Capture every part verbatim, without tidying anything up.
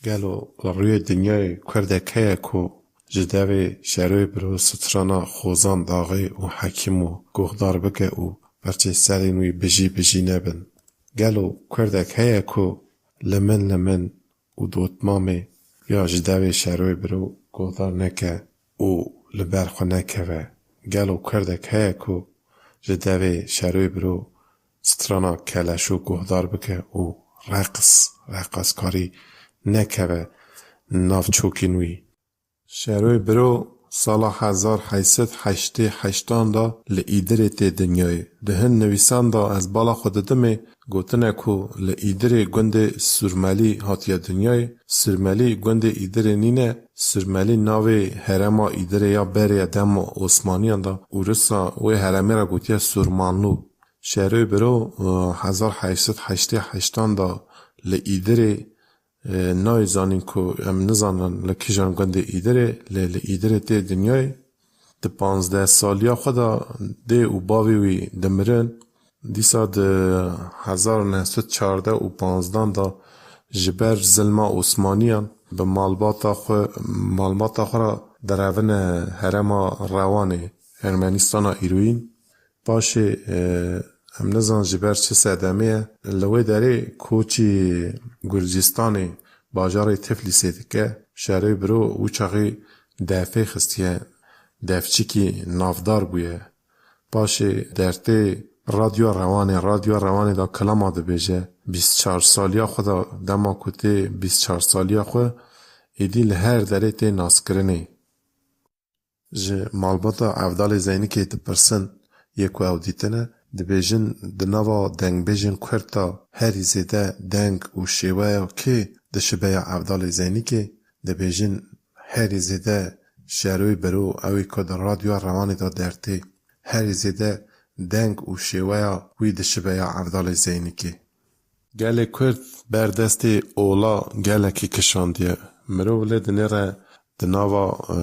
Gelo li rûyê dinyayê kurdek heye ku ji devê Şeroyê Biro strana Xozan Daxê û Hekîmo guhdar bike û perçê serên wî bijî bijî nebin? Gelo kurdek heye ku li min li min û dotmamê ya ji devê Şeroyê Biro guhdar neke û li ber xwe nekeve? Gelo kurdek heye ku ji devê Şeroyê Biro strana Keleşo guhdar bike û reqs, reqaskarî nekeve nav çokên wî? Şeroyê Biro sala hezar heyt sed heştê heştan de li Îdirê tê dinyayê. Di hin nivîsan de ez bala xwe didimê, gotine ku li Îdirê gundê Sûrmelî hatiye dinyayê. Sûrmelî gundê Îdirê nîne, Sûrmelî navê herêma Îdirê ya berê ye dema Osmaniyan de û risa wê herêmê re gotiye Sûrmanlû. Şeroyê Biro, e, hezar heyt sed heştê heştan de li Îdirê, e, nayê zanîn ku em nizanin li kîjan gundê Îdirê, lê li Îdirê tê dinyayê. Di panzdeh saliya xwe de dê û bavê wî dimirin. Dîsa di hezar neh sed çardeh û panzdan de ji ber zilma Osmaniyan bi malbata xwe, malbata xwe re direvine herêma Rewanê, Ermenîstana îroyîn. Paşê, e, em nizan ji ber çi sedemê ye, li wê derê koçî Gurcistanê, bajarê Tiflîsê dike. Şeroyê Biro wî çaxî defê xistiye, defçikî navdar bûye. Paşê dertê Radyoya Rewanê, Radyoya Rewanê de kilama dibêje. Bîst çar saliya xwe de, dema ku tê bîst çar saliya xwe, êdî li her derê tê naskirinê. Ji malbata Evdalê Zeynikê dipirsin, yê ku ew dîtine, dibêjin di nava dengbêjên Kurd de herî zêde deng û şêweya kê dişibe ya Evdalê Zeynikê? Dibêjin herî zêde Şeroyê Biro, ew ê ku di Radyoya Rewanê de dertê, herî zêde deng û şêweya wî dişibe ya Evdalê Zeynikê. Gelê Kurd ber destê ola gelekî kişandiye. Mirov lê dinêre di nava, e,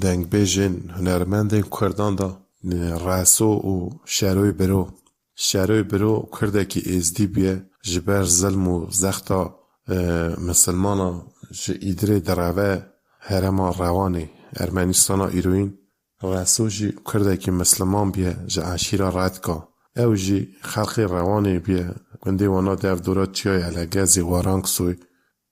dengbêjên, hunermendên Kurdan de, e, Reso û Şeroyê Biro. Şeroyê Biro Kurdekî Êzdî bûye, ji ber zilm û zexta, e, misilmana ji Îdirê direve herêma Rewanê, Ermenîstana îroyîn. Reso jî Kurdekî misliman bûye ji eşîra Redka. Ew jî xelkê Rewanê bûye, gundê wana dev dora Çiyayê Elegezê, Warangsoy.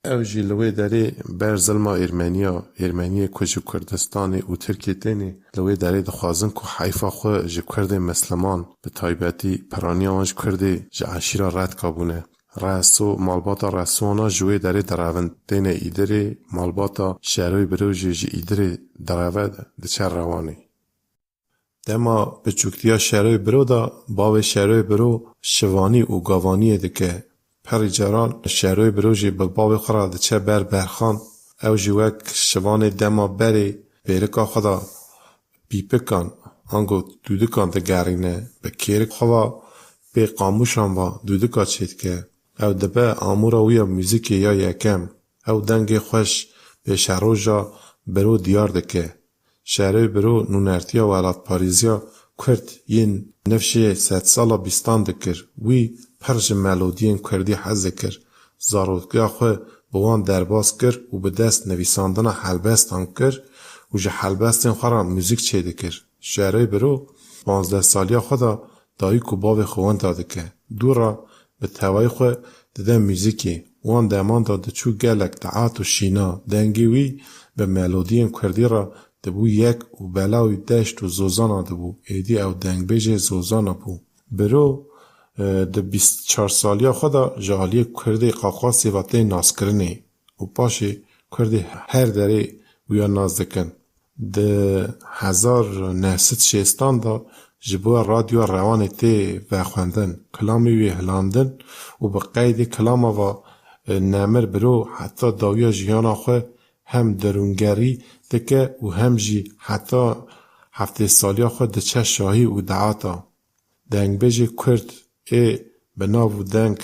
Ew jî li wê derê ber zilma Êrmeniya, Êrmeniyê ku ji Kurdistanê û Tirkiyê tênê, li wê derê dixwazin ku heyfa xwe ji Kurdê misliman, bi taybetî piraniya wan ji Kurdê ji eşîra Redka bûne. Reso, malbata Resoana ji wê derê direvin, têne Îdirê, malbata Şeroyê Biro jî ji Îdirê direve, diçe Rewanê. Dema biçûktiya Şeroyê Biro de, bavê Şeroyê Biro şivanî û gavaniyê dike. Perî caran Şeroyê Biro jî bi bavê xwe re diçe ber berxan. Ew jî wek şivanê dema berê pêrika xwe de pîpikan, ango dûdikan digerîne. Bi kêrik xwe ve pê qamûşan ve dûdika çêdike. Ew dibe amûra wî ya muzîkê ya yekem. Ew dengê xweş pêşeroja Biro diyar dike. Şeroyê Biro nûnertiya welatparêziya Kurd yên nifşê sedsala bîstan dikir. Wî pir ji melodiyên Kurdî hez dikir. Zaroktiya xwe bi wan derbas kir û bi dest nivîsandina helbestan kir û ji helbestên xwe re muzîk çêdikir. Şeroyê Biro panzdeh saliya xwe de dayik û bavê xwe wenda dike. Dû re bi tevayî xwe dide muzîkê. Wan deman de diçû gelek dihat û şîna. Dengê wî bi melodiyên Kurdî re dibû yek û bela wî deşt û zozana dibû. Êdî ew dengbêjê zozana bû. Biro, e, di bîst çar saliya xwe de ji aliyê Kurdê Qaqasê ve tê naskirinê û paşê Kurdê her derê wî ya nas dikin. Di hezar neh sed şêstan de ji bo Radyoya Rewanê tê vexwendin, kilamê wî hilandin û bi qeydê kilama ve, e, Nemir Biro heta dawiya jiyana xwe hem derûngerî dike û hem jî heta heftê saliya xwe diçe şahî û deata. Dengbêjê Kurd ê bi nav û deng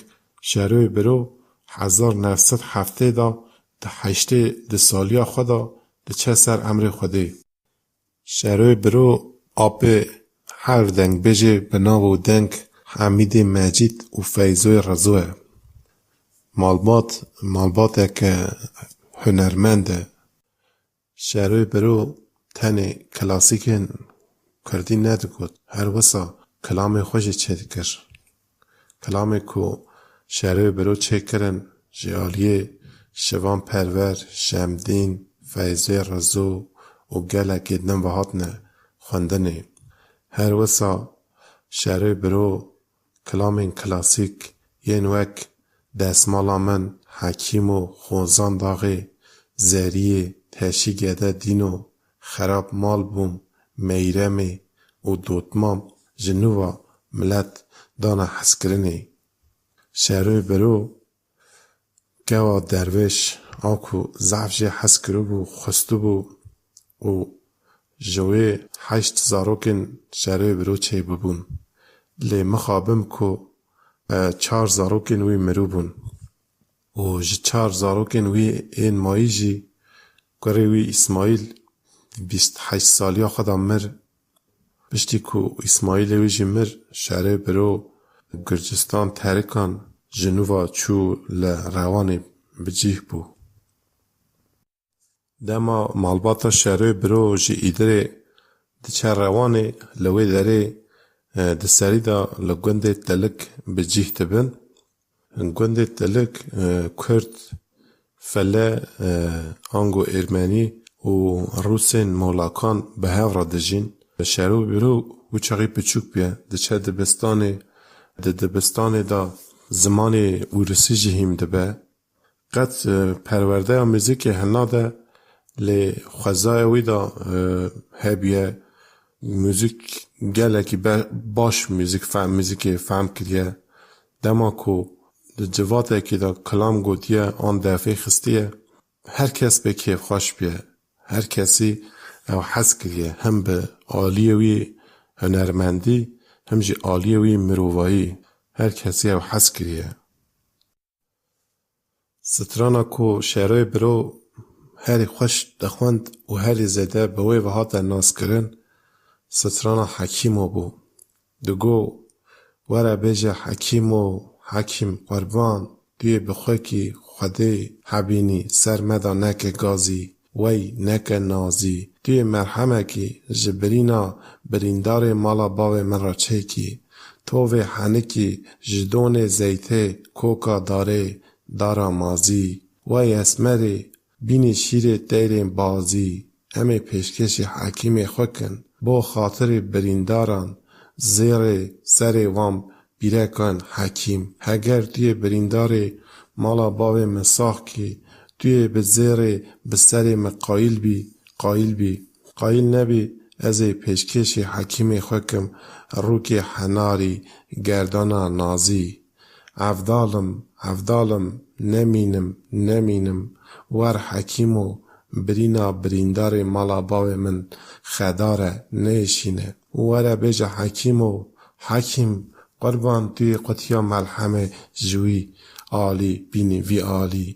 Şeroyê Biro hezar neh sed heftê de di heştê di saliya xwe de diçe ser emrê Xwedê. Şeroyê Biro apê her dengbêjê bi nav û deng Hemîdê Mecîd û Feyzoyê Rezo ye. Malbat, malbateke hunermend e. Şeroyê Biro tenê klasîkên kurdî nedigot, her wisa kilamê xwe jî çêdikir. Kilamê ku Şeroyê Biro çêkirin, ji aliyê Şivan Perwer, Şemdîn, Feyzê Rizo û gelekê din ve hatine xwendinê. Her wisa Şeroyê Biro kilamên klasîk yên wek Desmala min, Hekîmo, Xozan Daxê, Zeriyê, Teşî Gede Dîno, Xerab Mal Bûm, Meyremê û Dotmam ji nû ve milet dane hezkirinê. Şeroyê Biro kewa dervêş a ku zehf jê hez kiribû, xwistibû û ji wê heşt zarokên Şeroyê Biro çêbibûn. Lê mixabim ku, e, çar zarokên wî mirûbûn. Û ji çar zarokên wî ên mayî jî kurê wî Îsmaîl di bîst heşt saliya xwe de mir. Piştî ku Îsmaîlê wî jî mir, Şeroyê Biro Gurcistan terikan ji nû ve çû li Rewanê bi cih bû. Dema malbata Şeroyê Biro ji Îdirê diçe Rewanê, li wê derê, e, di serî de li gundê Tilik bi cih dibin. Gundê Tilik, e, Kurd, Fele, e, ango Ermenî û Rûsên Molakan bi hev re dijîn. Şeroyê Biro wî çaxî piçûk bûye, diçe dibistanê, di dibistanê de zimanê Ûrisî jî hîm dibe. Qet, e, perwerdeya muzîkê hinade, lê xwezaya wî de, e, hebûye. Muzîk gelekî be-, baş muzîk fe-, muzîkê fehm kiriye. Dema ku di civatekî de kilam gotiye an defê xistiye, her kes pê kêfxweş bûye. Her kesî ew hez kiriye, hem bi aliyê wî hunermendî, hem jî aliyê wî mirovayî. Her kesî ew hez kiriye. Strana ku Şeroyê Biro herî xweş dixwend û herî zêde bi wê ve hate naskirin, strana Hekîmo bû. Digo, were bêje Hekîmo, Hekîm qurban, tu yê bi xwekî Xwedê hebînî, ser me de neke gazî, wey neke nazî. Tu yê merhemekî ji birîna birîndarê mala bavê min re çêkî. Tovê henikî ji donê zeytê, koka darê, dara mazî. Wey esmerê, bînî şîrê teyrên bazî. Em ê pêşkêşî Hekîmê xwe kin. Bo xatirê birîndaran, zêrê serê wan pîrekan Hekîm. Heger tu yê birîndarê mala bavê min sax kî, tu yê bi zêrê bi serê min qayîl bî, qayîl bî. Qayîl nebî, ez ê pêşkêşî Hekîmê xwe kim, rûkê henarî, gerdana nazî. Evdal im, evdal im, nemînim, nemînim. Wer Hekîmo, birîna birîndarê mala bavê min xedar e, neyêşîne. Were bêje Hekîmo, Hekîm, qurban tu yê qutiya melhemê ji wî alî, bînî vî alî.